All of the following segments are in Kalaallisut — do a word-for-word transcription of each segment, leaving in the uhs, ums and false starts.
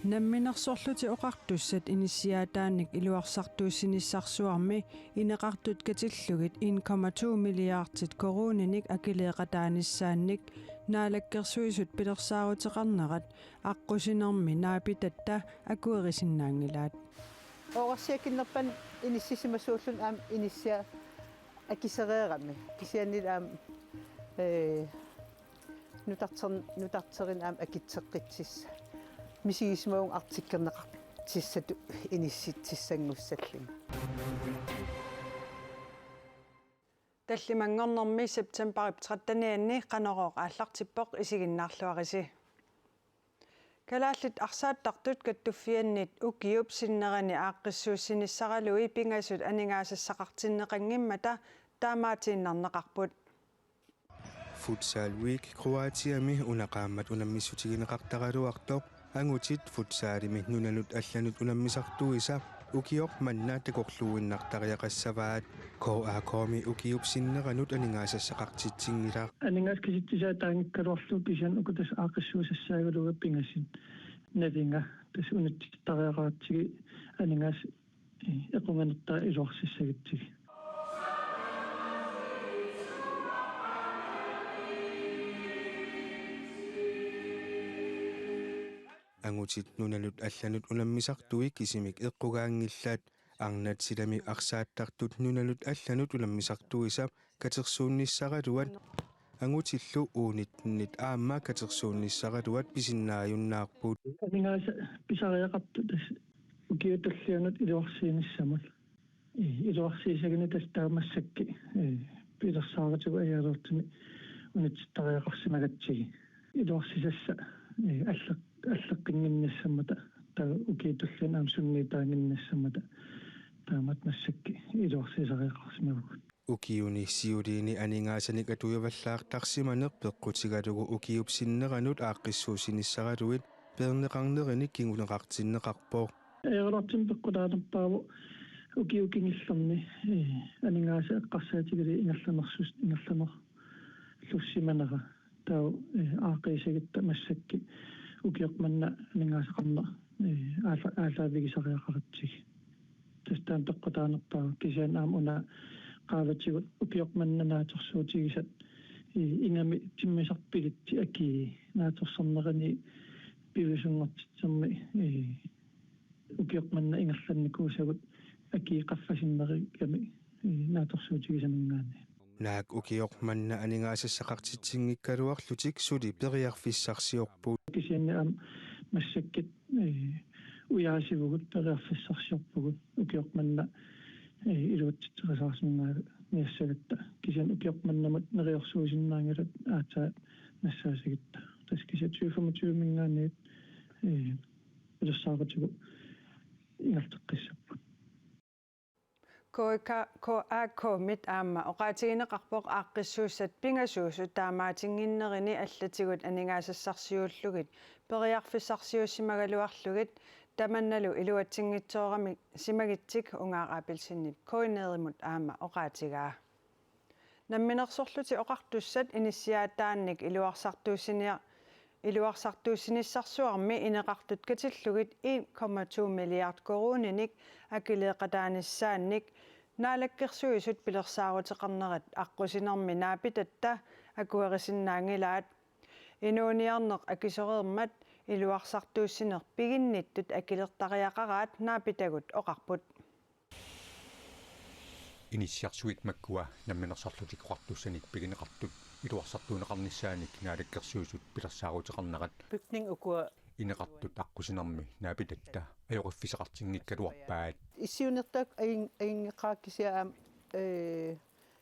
Namminersorlutik Oqartussat inissiaataannik iluarsartuussinissarsuarmi ineqartut katillugit en komma to milliardit koruuninik akileeqataanissaannik Naalakkersuisut pilersaaruteqarnerat aqqusinermi naapitatta akuerisinnaanngilaat. Oorarsiakinnerpanik inissisimasuulluni aamma inissiat akisereerami. Kisianni aamma, ee, nutarter-, nutarterineq aamma akitseqqississaq. Misigisimavunga artikkerneqartissatut inissitsissanngussallugu. Tallimanngornermi septembarip trettenianni Qanorooq aallartippoq, isiginnaarluarisi. Kalaallit arsaattartut kattuffiannit ukiup sinnerani aaqqissuussinissaralui pingasut aningaasassaqartinneqanngimmata taamaatiinnarneqarput. Futsal Week Kroatiami una qaammat unammissutigineqartaraluartoq angutit futsalimi nunanut allanut unammisartuisa ukioq manna takorluuinnartariaqassavaat. K A K-mi ukiup sinneranut aningaasassaqartitsinngilaq. Aningaasat kisitsisaataanngikkaluarlugu kisianni uku tassa aaqqissuussaagaluarput pingasut nalinga tassa unitsittariaqaratsigu aningaasat, ee, equnganertaa iluarsissagutsigit. Angutit nunanut allanut unammisartui kisimik eqqugaanngillat. Arnat silami arsaattartut nunanut allanut unammisartuisa katersuunnissaraluat angutillu U nitten-it aamma katersuunnissaraluat pisinnaajunnaarput. Aningaasat pisariaqartut tassa ukiut tulliannut iluarsiinissamut. Ee, iluarsiisagineq tassa taava massakkut, ee, pilersaarutigut ajoraluartumik unitsittariaqarsimagatsigit. Iluarsisassat, ee, alleq-, alleqqinnginnissammata, taava ukiut tulliannut aamma sunniutaannginnissammata, taamatut massakkut iluarsisariaqarsimavugut. Ukiuni siuliini aningaasanik atuivallaartarsimaneq peqqutigalugu ukiup sinneranut aaqqissuussinissaraluit peerneqarnerini kinguneqartinneqarpoq. Ajoraluartumik peqqutaanerpaavoq ukiut kingullerni, ee, aningaasat eqqarsaatigalugit ingerlanersus-, ingerlanerlussimanera. Taava, ee, aaqqiissagutta massakkut ukioq manna aningaasaqarneq, ee, aalla-, aallaavigisariaqaratsigu. Tassa taanna peqqutaanerpaavoq kisianni aamma una qaavatigut ukioq manna naatsorsuutigisat, ee, ingammik timmisarpilitsi akii naatsorsarnerani piviusunngortitsermi, ee, ukioq manna ingerlannikuusagut akii qaffasinnerigami, ee, naatsorsuutigisaminngaanniit. Naak ukioq manna aningaasassaqartitsinngikkaluarlutik suli periarfissarsiorput. Kisianni aamma massakkut, ee, ujaasivugut periarfissarsiorpugut ukioq manna, ee, iluatsitseqasaarsinnaaviassagatta. Kisianni ukioq mannamut neriorsuusinnaanngilat aatsaat nassaasagutta. Tassa kisianni tyve femogtyve-minngaanniit, ee, pilersaarutigut ingerlateqqissapput. K A K-mit aamma oqaatigineqarpoq aaqqissuussat pingasuusut taamaatinnginnerini allatigut aningaasassarsiuullugit periarfissarsiuussimagaluarlugit tamannalu iluatsinngitsooramik simagitsik Ungaaq Abelsenip K N R-imut aamma oqaatigaa. Namminersorlutik Oqartussat inissiaataannik iluarsartuussinia-, iluarsartuussinissarsuarmi ineqartut katillugit en komma to milliard koruuninik akileeqataanissaannik Naalakkersuisut pilersaaruteqarnerat aqqusinermi naapitatta akuerisinnaanngilaat. Inuuniarneq akisoreermat iluarsartuussineq piginnittut akilertariaqaraat naapitagut oqarput. Inissiarsuit makkua Namminersorlutik Oqartussanit pigineqartut iluarsartuunneqarnissaannik Naalakkersuisut pilersaaruteqarnerat Bygning ukua ineqartut aqqusinermi naapitatta ajoqiffissaqartinngikkaluarpaat. Issiunertaak ajun-, ajunngeqaaq kisianni aamma, ee,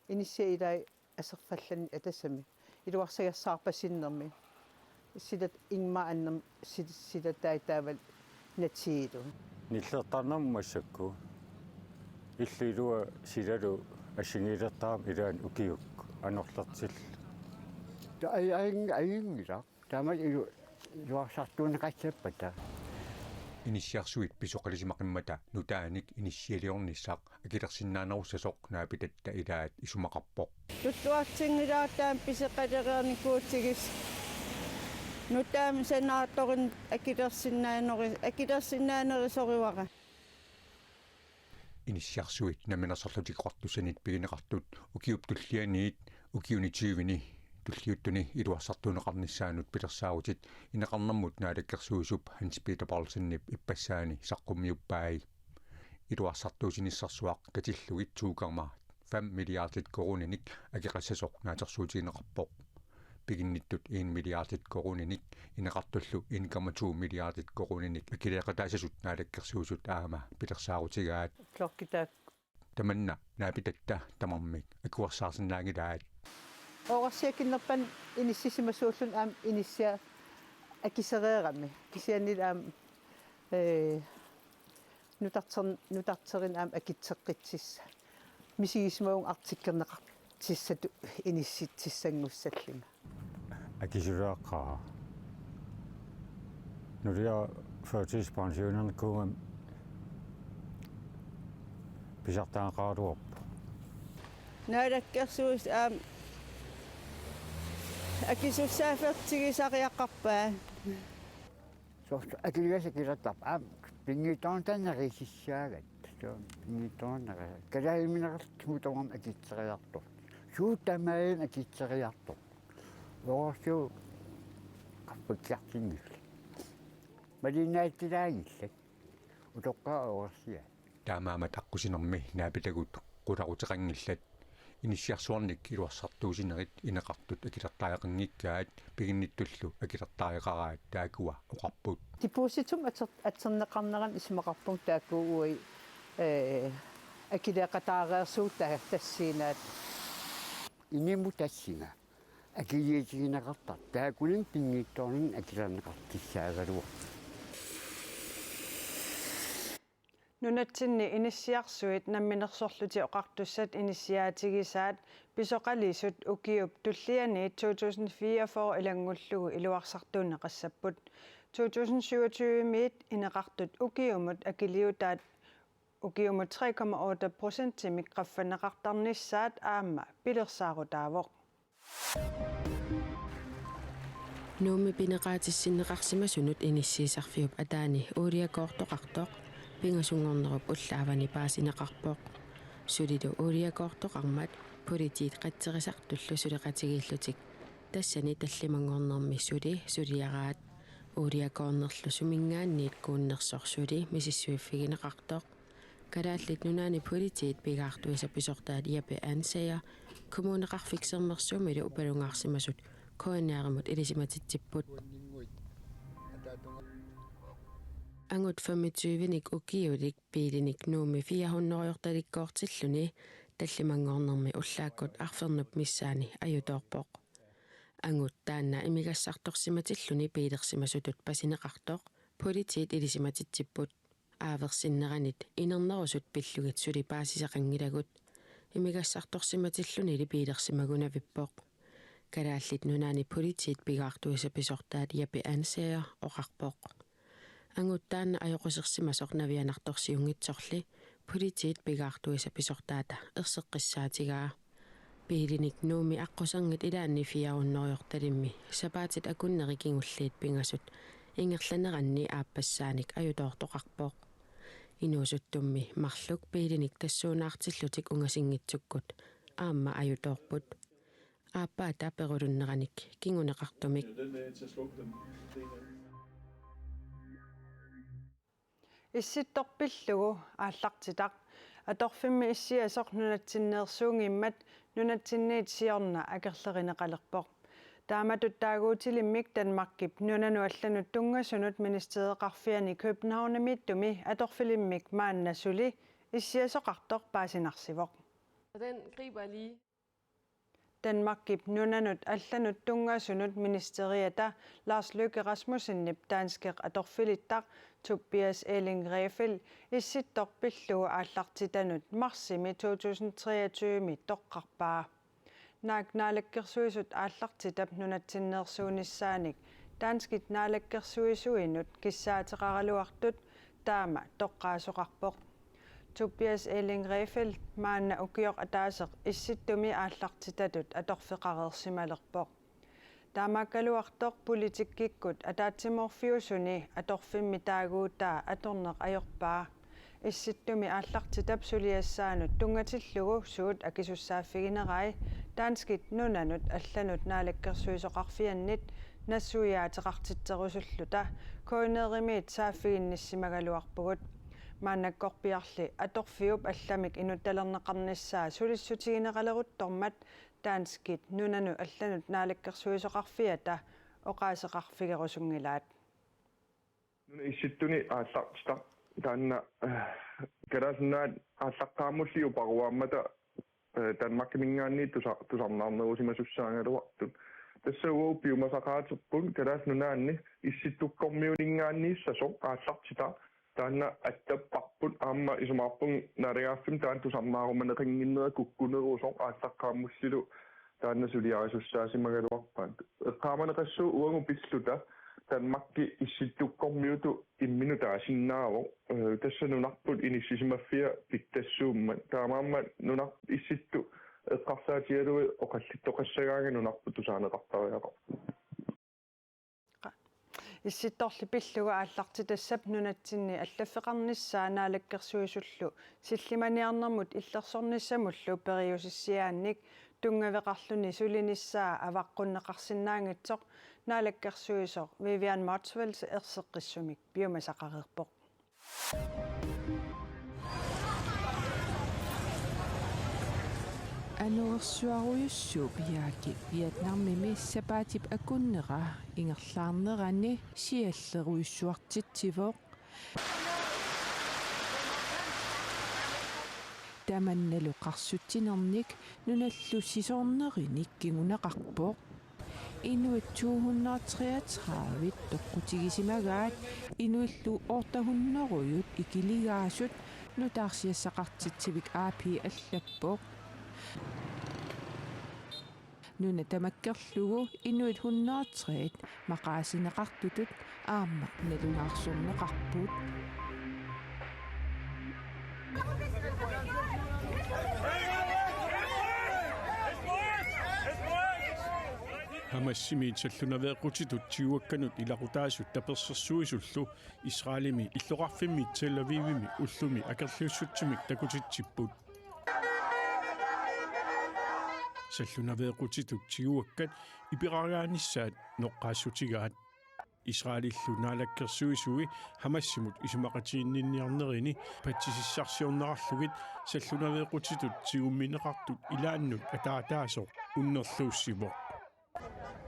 inissiat ilaat aserfallannik atasamik iluarsagassaarpasinnermi. Silat Ingmar annerm-, sil-, silatai taavalu natiilu. Nillertarnermut massakkut. Illit ilua silalu assigiilertarami ilaanni ukiukkut anorlertillugu. Ta-, aj-, aj-, ajunngilaq. Taama ilu-, iluarsartuunneqassappata. Inissiarsuit pisoqalisimaqimmata nutaanik inissialiornissaq akilersinnaanerussasoq naapitatta ilaat isumaqarpoq. Tulluartinngilaartaat pisoqaleriarnikuutigis. Nutaamik sanaartorinnik akilersinnaaneri-, akilersinnaanerisorivara. Inissiarsuit Namminersorlutik Oqartussanit pigineqartut ukiup tullianiit ukiuni tyveni tulliuttuni iluarsartuunneqarnissaanut pilersaarutit ineqarnermut naalakkersuisup Hans Peter Poulsenip ippassaani saqqummiuppai. Iluarsartuussinissersuaq katillugit to komma fem milliardit koruuninik akeqassasoq naatsorsuutigineqarpoq. Piginnittut en milliardit koruuninik ineqartullu en komma to milliardit koruuninik akileeqataassasut naalakkersuisut aamma pilersaarutigaat. Klokkitaak. Tamanna naapitatta tamarmik akuersaarsinnaanngilaat. Oorarsiakinnerpan inissisimasuullun aamma inissiat akisereerami. Kisianni aamma, ee, nutarter-, nutarterineq aamma akitseqqississaq. Misigisimavunga artikkerneqartissatut inissitsissanngussallugu. Akisuleeqqaara. Nulia førtidspensionernikkuugami pisartagaqaraluarpoq. Naalakkersuisut aamma akisussaaffeqatigisariaqarpaat. Soorlu akiligassat akilertarput aamma pinngitsoornata nerisassaagat. Soorlu pinngitsoornata neri-, kalaaliumineqartut tamarmik akitseriartortut. Suut tamarmik akitseriartortut. Oorarsuup qaffakkiartinngillat. Malinnaatsilaanngillat. Utoqqaat oorarsiaat. Taamaammat aqqusinermi naapitagut qularuteqanngillat. Inissiarsuarnik iluarsartuussinerit ineqartut akilertariaqanngikkaat, piginnittullu akilertariaqaraat, taakkua oqarput. Depositum ater-, atorneqarnerani isumaqarpunga taakku uagut, ee, akileeqataareersugut ta-, tassanngaanniit. Inimut tassannga. Akiliutigineqartartoq. Taakkunani pinngitsoornani akilerneqartussaagaluarpoq. Nunatsinni inissiarsuit Namminersorlutik Oqartussat inissiaatigisaat pisoqalisut ukiup tullianiit to tusind fireogfyrre ilanngullugu iluarsartuunneqassapput. To tusind syvogtyve-miit ineqartut ukiumut akiliutaat ukiumut tre komma otte procentimik qaffanneqartarnissaat aamma pilersaarutaavoq. Nuummi pineqaatissinneqarsimasunut inissiisarfiup ataani uuliakoortoqartoq pingasunngornerup ullaavani paasineqarpoq. Sulilu uuliakoortoqarmat politiit qatserisartullu suleqatigiillutik tassani tallimanngornermi suli suliaraat. Uuliakoornerlu suminngaanniit kuunnersoq suli misissuiffigineqartoq. Kalaallit Nunaanni Politiit pigaartuisa pisortaat Jeppe Ansager Kommuneqarfik Sermersuumilu upalungaarsimasut K N R-imut ilisimatitsipput. Angut femogtyve-nik ukiulik biilinik Nuummi fire hundrede-ortalikkoortilluni tallimanngornermi ullaakkut arfernup missaani ajutoorpoq. Angut taanna imigassartorsimatilluni biilersimasutut pasineqartoq politiit ilisimatitsipput. Aaversinneranit inernerusut pillugit suli paasisaqanngilagut. Imigassartorsimatillunili biilersimagunavippoq. Kalaallit Nunaanni Politiit pigaartuisa pisortaat Jeppe Ansager oqarpoq. Angut taanna ajoqusersimasoq navianartorsiunngitsorli politiit pigaartuisa pisortaata erseqqissaatigaa. Biilinik Nuummi aqquserngit ilaanni fire hundrede-ortalimmi sapaatit akunneri kingulliit pingasut ingerlaneranni aappassaanik ajutoortoqarpoq. Inuusuttummi marluk biilinik tassuunaartillutik ungasinngitsukkut aamma ajutoorput. Aappaata perulunneranik kinguneqartumik. Issittoq pillugu aallartitaq. Atorfimmi issiasoq nunatsinneersuunngimmat nunatsinniit siorna akerlerineqalerpoq. Taamatut taaguutilimmik Danmarkip nunanut allanut tunngasunut ministereqarfiani Københavnimiittumi atorfilimmik maanna suli issiasoqartoq paasinarsivoq. Og den griber jeg lige. Danmarkip nunanut allanut tunngasunut ministeriata Lars Løkke Rasmussenip danskit atorfilittaq Tobias Elling Refel issittoq pillugu aallartitanut marsimi to tusind treogtyve-mi toqqarpaa. Naak naalakkersuisut aallartitap nunatsinneersuunissaanik danskit naalakkersuisuinut kissaateqaraluartut taama toqqaasoqarpoq. Tobias Elling Refel maanna ukioq ataaseq issittumi aallartitatut atorfeqareersimalerpoq. Taamaakkaluartoq politikkikkut ataatsimoorfiusuni atorfimmi taaguutaa atorneq ajorpaa. Issittumi aallartitap suliassaanut tunngatillugu suut akisussaaffiginerai danskit nunanut allanut naalakkersuisoqarfiannit nassuiaateqartitserusulluta KNR-imiit saaffiginnissimagaluarpugut. Maannakkorpiarli atorfiup allamik inuttalerneqarnissaa sulissutigineqaleruttormat danskit nunanut allanut naalakkersuisoqarfiata oqaaseqarfigerusunngilaat. Nunap issittuni aallartitaq taanna, eh, Kalaallit Nunaat aallaqqaammulli uparuaammata, eh, Danmarkiminngaanniit tusa-, tusarnaarnerusimasussaagaluartut. Tassa uagut piumasaqaaterput Kalaallit Nunaanni Issittukkormiuninngaanniissasoq aallartitaq taanna attapparput, aamma isumaqarpunga naalagaaffimmi taanna tusarnaarumaneqannginnera kukkunerusoq aallaqqaammullilu taanna suliarisussaasimagallarpaat. Eqqaamaneqassaaq uagut pilluta Danmarki Issittukkormiutut imminut taasinnaavoq, eh, tassa nunarput inissisimaffia pittassuummat. Taamaammat nunarput Issittut eqqarsaatigalugit oqallittoqassagaangat nunarput tusaaneqartariaqarpoq. Issittorli pillugu aallartitassap nunatsinni allaffeqarnissaa naalakkersuisullu sillimaniarnermut illersornissamullu periusissiaannik tunngaveqarluni sulinissaa avaqqunneqarsinnaanngitsoq naalakkersuisoq Vivian Motzfeldt erseqqissumik piumasaqareerpoq. Anorersuarujussuup Jaaki Vietnamimi sapaatip akunnera ingerlaarnerani siallerujussuartitsivoq. Tamannalu qarsutsinernik nunallu sisoornerinik kinguneqarpoq. Inuit to hundrede treogtredive toqqutigisimagaat inuillu otte hundrede ikiligaasut nutaarsiassaqartitsivik A P allappoq. Nuna tamakkerlugu inuit hundrede tre maqaasineqartutut aamma nalunaarsorneqarput. Hamasimiit sallunaveeqqutitut tiguakkanut ilaqutaasut tapersersuisullu Israelimi illoqarfimmi Tel Avivimi ullumi akerliussutsimik takutitsipput. Sallunaveeqqutitut tiguakkat iperaraanissaat noqqaassutigaat. Israelillu naalakkersuisui Hamasimut isumaqatiginninniarnerini patsisissarsiornerarlugit sallunaveeqqutitut tigummineqartut ilaannut ataataasoq unnerluussivoq.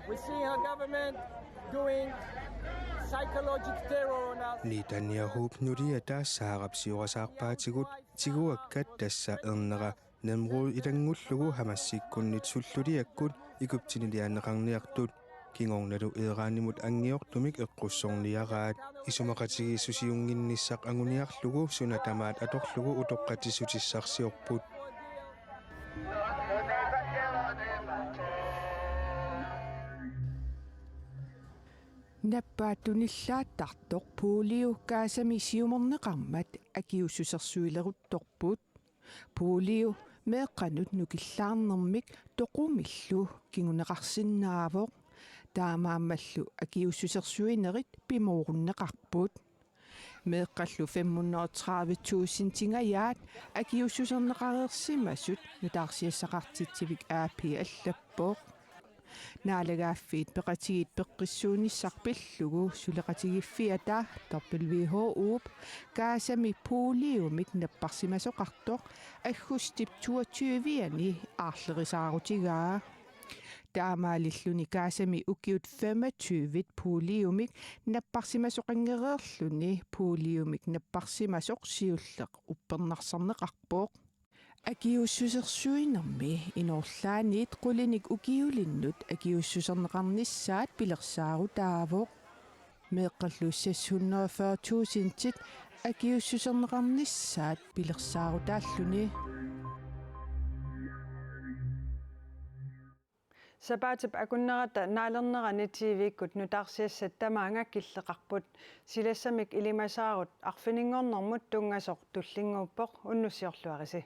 We see her government doing psychological terror on us. Netanyahup nuliata saarap siorasaarpaatigut tiguakkat tassa ernera Nemrud ilanngullugu Hamasikkunnit sulluliakkut Egypteniliaanneqarniartut. Kingornalu Iranimut anngiortumik eqqussorniaraat. Isumaqatigiissusiunnginnissaq anguniarlugu suna tamaat atorlugu utoqqatsissutissarsiorput. Nappaat tunillaattartoq polio Gazami siumorneqarmat akiuussusersuileruttorput. Polio meeqqanut nukillaarnermik toqumillu kinguneqarsinnaavoq. Taamaammallu akiuussusersuinerit pimoorunneqarput. Meeqqallu fem hundrede og tredive tusindingajaat akiuussuserneqareersimasut nutaarsiassaqartitsivik A P allappoq. Naalagaaffiit Peqatigiit Peqqissuunissaq pillugu suleqatigiiffiata W H O-p Gazami poliomik napparsimasoqartoq aggustip toogtyve-ani aarlerisaarutigaa. Taamaalilluni Gazami ukiut femogtyve poliomik napparsimasoqanngereerluni poliomik napparsimasoq siulleq uppernarsarneqarpoq. Akiuussusersuinermi inoorlaanniit qulinik ukiulinnut akiuussuserneqarnissaat pilersaarutaavoq. Meeqqallu seks hundrede og fyrre tusindit akiuussuserneqarnissaat pilersaarutaalluni. Sapaatip akunnerata naalernerani T V-kkut nutaarsiassat tamaanga killeqarput. Silassamik ilimasaarut arfininngornermut tunngasoq tullinnguuppoq, unnussiorluarisi.